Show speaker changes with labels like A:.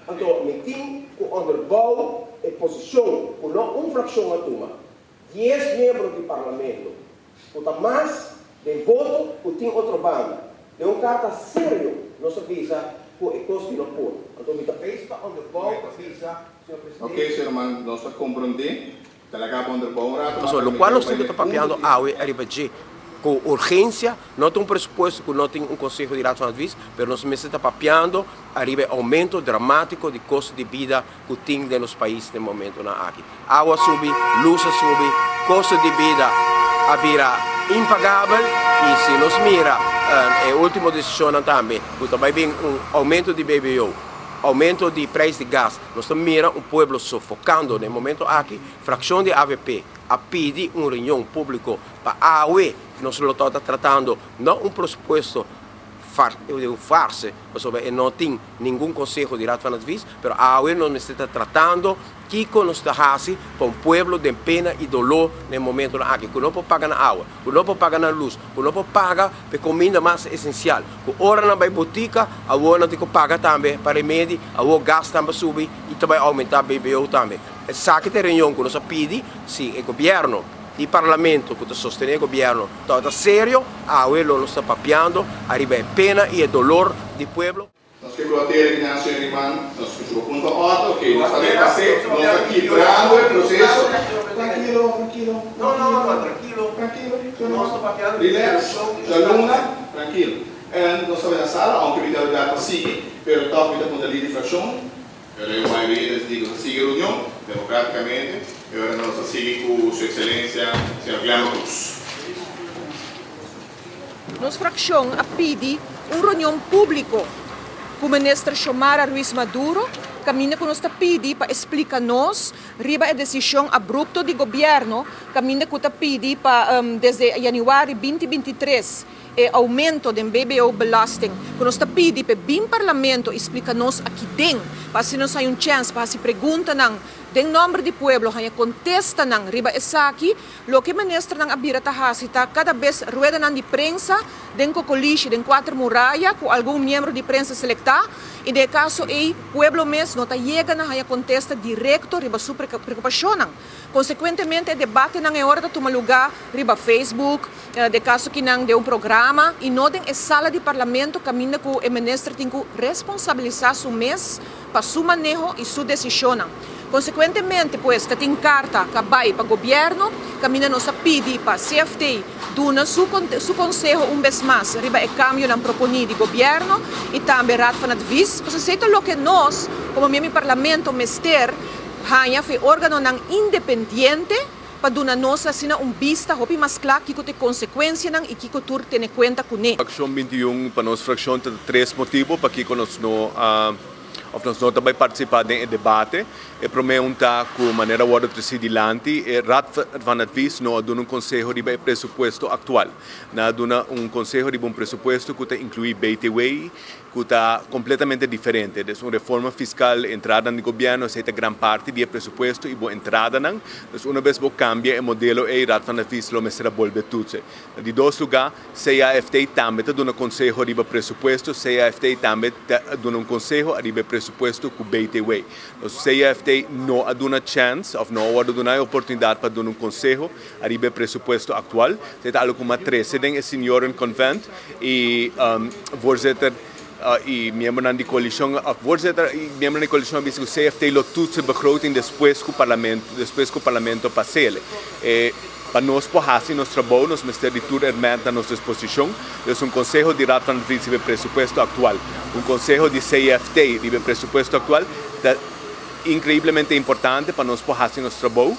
A: Anto, mi tin ku onderbouw e posishon ku no un frakshon a tuma. 10 miembro di parlamento. Ku ta mas den voto ku tin otro banda. Den un karta serio nos a bisa ku e kos no por. Anto, mi ta pidi pa onderbouw a bisa, señor presidente.
B: Ok, señor Man, nos a komprondé. Talaga onderbouw un ratu.
A: So, loke nos ta papiando awe ariba dje ku urgensia, no tin un presupuesto ku no tin un konseho di Raad van Advies, pero nos mes ta papiando ariba oumento dramátiko di kosto di bida ku tin den nos pais na e momentonan aki. Awa a subi, lus a subi, kosto di bida a bira impagabel i si nos mira e último desishon tambe, ku tambe bin un oumento di BBO, oumento di preis di gas, nos mira un pueblo sofokando na e momento aki. Frakshon di AVP a pidi un reunion públiko pa awe nos ta tratando no un presupuesto un farse, pasobra no tin ningun konseho di Raad van Advies, pero awe nos ta tratando kiko nos ta hasi pa un pueblo di pena i doló na e momento aki, ku no por paga na awa, ku no por paga na lus, ku no por paga pa kuminda mas esensial, ku ora nan bai botika, awor nan tin ku paga tambe pa remedi, awor gas tambe subi i tambe oumentá BBO tambe. Esaki ta e reunion ku nos a pidi, si e gobièrnu i parlamento ku ta sostené e gobièrnu ta serio, awe lo nos ta papiando ariba e pena i e doló di pueblo.
B: Nos ke kuater Ignacio Eman, nos skucha punto 8, ok, nos ta nos ta kibrando e proseso. Trankilo, trankilo.
A: No, no, no, trankilo.
B: Trankilo.
A: Nos ta papiando.
B: Relax, Jaluna, trankilo. En nos ta den sala, aunke mi ta sigui, pero toch mi ta punta di frakshon. Pero e mayoria di ku sigui reunion, demokrátikamente, i awor nos ta sigui ku su ekselensia, señor Glenn Cruz.
C: Nos frakshon a pidi un reunion públiko ku minister Xiomara Ruiz Maduro, kaminda ku nos ta pidi pa splika nos riba e desishon abrupto di gobièrnu, kaminda ku ta pidi pa desde yanüari 2023 e oumento di BBO belasting, ku nos ta pidi pa bin parlamento splika nos aki den, pa asina nos un chèns pa hasi preguntanan den nòmber di pueblo, haña kontestanan riba esaki. Loke ministernan a bira ta hasi ta kada bes ruedanan di prensa den kokolishi, den kuater muraya, ku algun miembro di prensa selektá, i den kaso ei pueblo mes no ta yega na haña kontesta direkto riba su preokupashonnan. Konsekuentemente, debatenan e ora ta tuma lugá riba Facebook, den kaso akinan den un programa, i no den sala di parlamento kaminda ku e minister tin ku responsabilisá su mes pa su maneho i su desishonnan. Konsekuentemente, pues, tin karta ku a bai pa gobièrnu, kaminda nos a pidi pa CFT duna su konseho un bes mas riba e kambionan proponé di gobièrnu i tambe Raad van Advies. Pues, esei ta loke nos, komo miembro di parlamento, mester haña for di órganonan independiente pa duna nos asina un bista hopi mas kla kiko ta e konsekuensianan i kiko tur tene kuenta kuné.
D: Frakshon 21, pa nos frakshon tin tres motibu pa ku nos no òf nos no ta bai partisipá den e debate. E promé ta ku manera a trese dilanti, e Raad van Advies no a duna un konseho riba e presupuesto aktual. Nan a duna un konseho riba un presupuesto ku ta inkluí BTW, ku ta kompletamente diferente. Anto, un reforma fiskal, entrada di gobièrnu, ta gran parti di e presupuesto i bo entradanan. Anto, un bes bo kambia e modelo e Raad van Advies lo mester bolbe toetsen. Di dos lugá, CAFT tambe ta duna konseho riba presupuesto, CAFT tambe ta duna un konseho riba presupuesto ku BTW. Anto, CAFT no a duna chèns, òf no a duna oportunidat pa duna un konseho riba presupuesto aktual. Ta algu ku a trese den Seniorenconvent i voorzitter i miembro di koalishon, voorzitter i miembro di koalishon a bisa ku CFT lo toetsen begroting despues ku parlamento pas'é. Pa nos por hasi nos trabou, nos mester di tur hèrmènt na nos disposishon. Anto, un konseho di Raad van Advies riba presupuesto aktual, un konseho di CFT riba presupuesto aktual, ta inkreiblemente importante pa nos por hasi nos trabou.